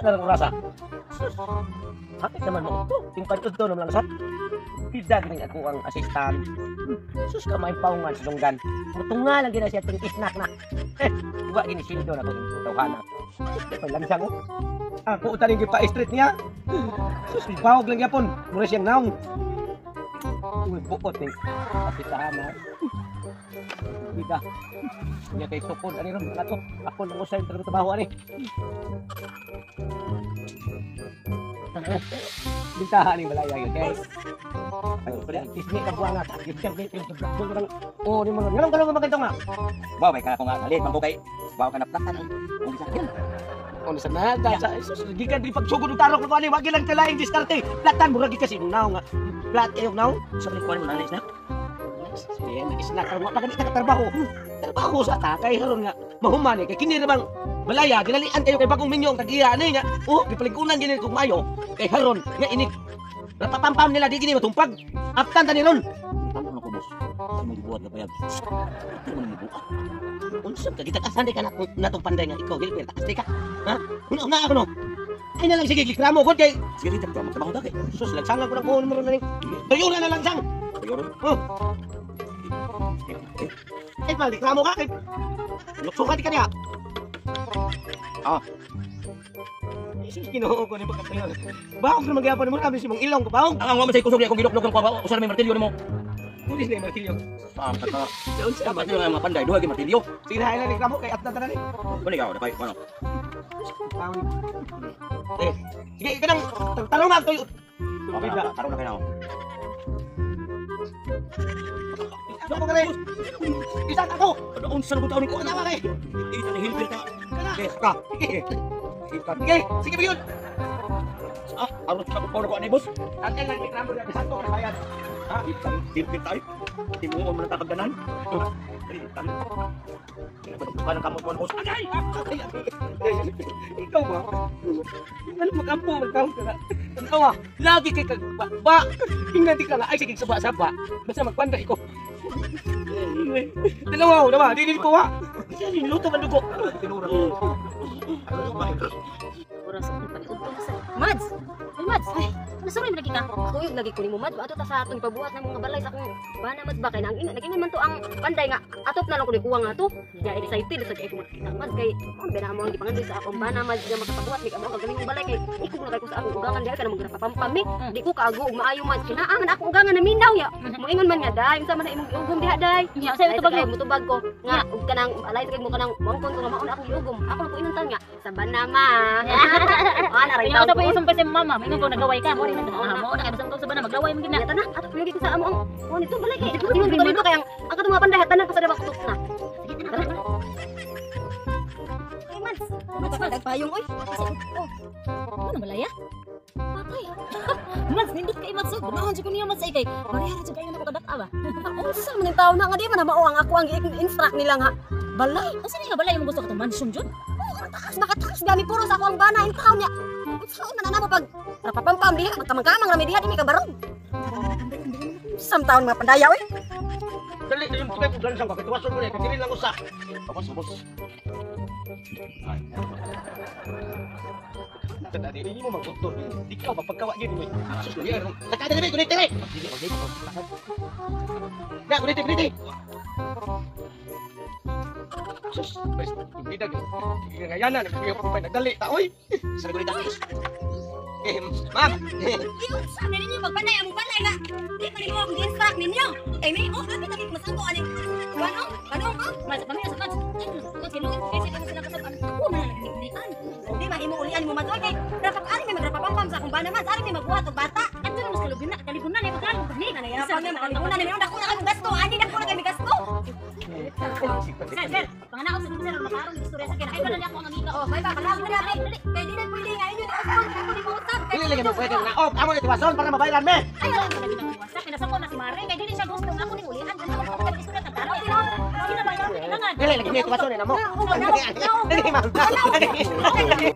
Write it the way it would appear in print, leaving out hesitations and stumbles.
Na lang orasa. Sus. Hapit naman mo ito. Yung pantod naman lang sa. Pidag ning ako ang assistant. Sus ka may paungan sa dunggan. Mutunga lang gina siya ting isnak na. Eh, wa gini sildo na ko yung tawhana. Sus ka langsang oh. Ako utaning gipa street niya. Sus, bawog lang yapon. Mura siyang naong. Uy, buot ni asistahan na. Bida. Niya kay sukod ani ron nato. Ako nang usay trabaho ani. Bintahan ni balaya yun kay. Ay, pala tismi ka buang nga. Yung yung oh, ni mga ngalong kalong magandong nga. Wow, may ka ko nga kalit man ko kay wow ka na platan ay. Kung bisa yan. Ano sa nada sa sus gikan di pagsugod og tarok ko ani wagi lang kalaing diskarte. Platan murag kasi naw nga. Plat kayo naw. Sa balik ko mo na. Sige, isna ka wa pa ka trabaho. Trabaho sa ta kay haron nga mahuman eh kay kini ra bang balaya ginalian kayo kay bagong minyo ang tagiya ani nga. Oh, gipaligunan gini kog maayo kay haron nga inig rapapampam nila di gini matumpag. Aptan ta ni ron. Tama na ko, boss. Sa mong gibuhat nga payag. Ito man mo buhat. Unsa ka gitakasan di ka natong panday nga ikaw gilper takas di ka. Ha? Una una ako no. Ay na lang sige giklamo gud kay Sige dito, magtrabaho ta kay. Sus lagsangan ko ng kuon mo ron na ning. Tuyo na na langsang. Tuyo ron. Oh. Ay mal reklamo ka kay luksukan di ka niya. Ah. Sus, Ginoo ko ni pagkatuyo. Bawog na magyapon mo kami si mong ilong ko bawog. Ang ang man say kusog niya kung giluklok ang kwa, usa na may martilyo nimo. Pulis na yung martilyo. Sa ka ka. Unsa Dapat man. yung mga panday duha gyud martilyo. Sige na lang reklamo kay atna tanan ni. Kuno ikaw dapay kuno. Eh, sige kanang tarong na tuyo. Okay na, karon na kayo. Ano ko kare? Isang ako. Ano unsa na ko taon ni Ko na kay. Ito na hilpir ka. Kana. Okay, ka. Sige. Sige, Sige, sige yun. Ah, aron sa ko ko ani boss. Ang lang reklamo na santo ka bayad. Ha, hilpir tayo. Timuon man ta kagdanan. Kanang kamot mo boss. Agay! Ikaw ba? Ano magampo magkaon ka na? Ano ba? Lagi kay kag ba, ba. Ingnan di ka nga ay sige saba-saba. Basta magpanda iko. Dalawa, dalawa, di di ko wa. Siya luto man dugo. Tinura. Oras ako paniudto sa. Mads! Ay, Mads! Ay, nasuroy mo lagi ka. Ako yung lagi ko nimo, Mads. Ato ta sa atong ipabuhat ng mga balay sa akong bana, Mads ba kay nang ina naging man to ang panday nga atop na lang ko ni kuha nga to. Ya excited sa kay ko makita, Mads, kay on ba na mo ang gipangandoy sa akong bana, Mads, nga makapabuhat mi kamo ang kagaling balay kay iko na kay ko sa akong ugangan diha ka na magrapapampam mi. Di ko kaago og maayo, Mads. Kinaa man akong ugangan na minaw ya. Moingon man nga day, unsa man na imong giugom diha day? Nya, sa Ay, tubag sa mo tubag ko nga ug kanang alay sa mo kanang mangkon ko nga mauna akong giugom. Ako na ko inuntan nga sa banama. Ana ra Kaya taw sa pa isang pa mama, may ko nagaway ka, mo rin na mo na kay bisang sa bana maglaway man gid na. Nyata na, ato puyagi ko sa amo ang oh nito balay kay. Ingon ko dito kay ang katong mga panday tanan ko sa dabang kutok na. Sige tana. Tara. Ay Mads, Mads, Mads. payong oy. Oh. Ano balaya? Patay. Mads, nindot kay Mads. Ganahan jud ko niya, Mads, ay kay. Barihara jud kayo na ko kadat ba. Unsa man yung tao na nga di man na mao ang ako ang gi-instruct nila nga balay. Unsa ni nga balay imong gusto katong mansion jud? Taas nakataas gami puro sa ako ang bana in taon niya. Unsa man na namo pag rapapampam diha magkamang-kamang rami diha di mi kabarong. Sam taon mga pandaya oy. Dali yung tubig ko langsang ka kay tuwason mo ni kay dili lang usa. Boss, boss. Tanda di mo magdoktor. Ikaw mapagkawa gyud mo. Sus lagi ron. Saka dali kunit dali. Na kunit kunit. Sus, bes bida gyud. Ngayana nagpiyo pa nagdali ta oy. Sa kunit ta. Eh, ma'am. Unsa man ninyo pagpanday among balay nga di pa nimo akong gi-instruct ninyo. Kay may oh kapit kapit masangko ani. Kuan oh, ano oh? Mads, pamilya sa Mads. Ay, Mads, kinuin kay sa kamo sila kasab-an. Ako man na nagdigdian. Di mahimo ulian mo man oy kay dapat ari may magrapapampam sa akong bana man, ari may magbuhat og bata. Adto na mas kalugunan, kaligunan ni pagkaon ni. Ano yan pa nga makalimutan ni dako na kami gasto, ani dako na kami gasto. Sir, sir, panganaon sa sir, makaron istorya sa kay ay wala ako ang amiga. Oh, may ba kalabo na dali. Kay di na pwede nga inyo na usab, ako ni mausab. Kay Dili lagi mo pwede na. Oh, amo ni tuwason para mabayran me. Ay, wala ko lagi nagtiwasa. Kinasako na si Mare. Kay dili siya gusto nga ako ning ulian. Ganito ako pagka istorya ka talo. Sige na ba kailangan. Dili lagi ni tuwason ni namo. No, no, Dili ma'am. Dili.